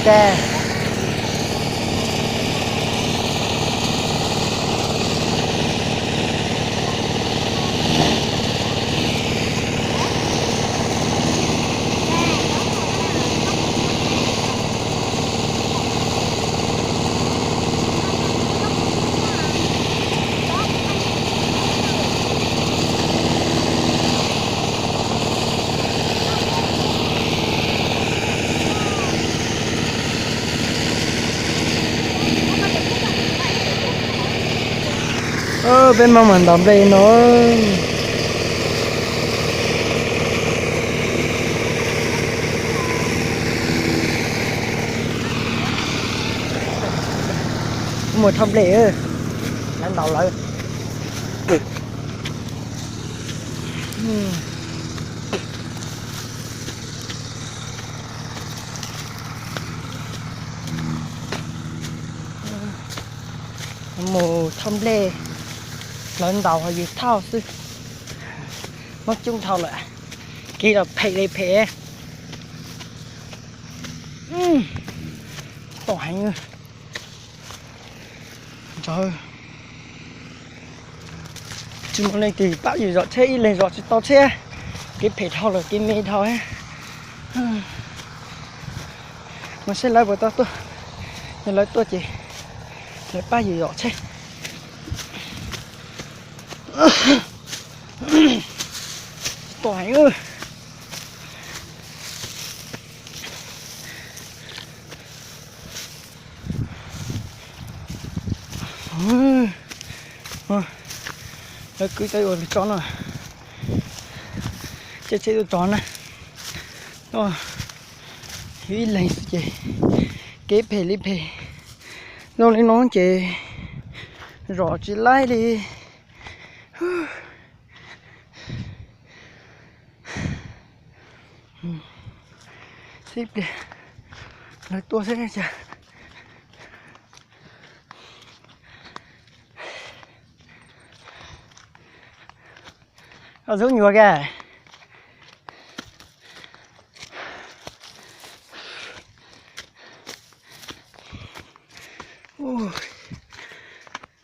Kag. Peb mam mam ntaus nplej no. Mus thauj nplej, lawv ntaus lawv. Mus thauj nplej, lawv ntaus ho yus thauj xwb. Muab coob dhau lawm, kev los phem li phem. Tsis tau heev. Tsis muaj leej twg pab yus zom tsheb, ib leeg zom tsis tau tsheb. Kev phem dhau lawm, kev me dhau. Mas saib lawv puas tau tuaj, yog lawv tuaj ces lawv pab yus zom tsheb. Tsis tau heev. Lawv kwv cov ua lwm tso no, caij tsheb tuaj tso na. Yus ib leeg xwb ces kev phem li phem. Zoo li no ces zom tsis laib li. Sib pliag lawv tuaj xwb cas. Ob zub nyuag kag.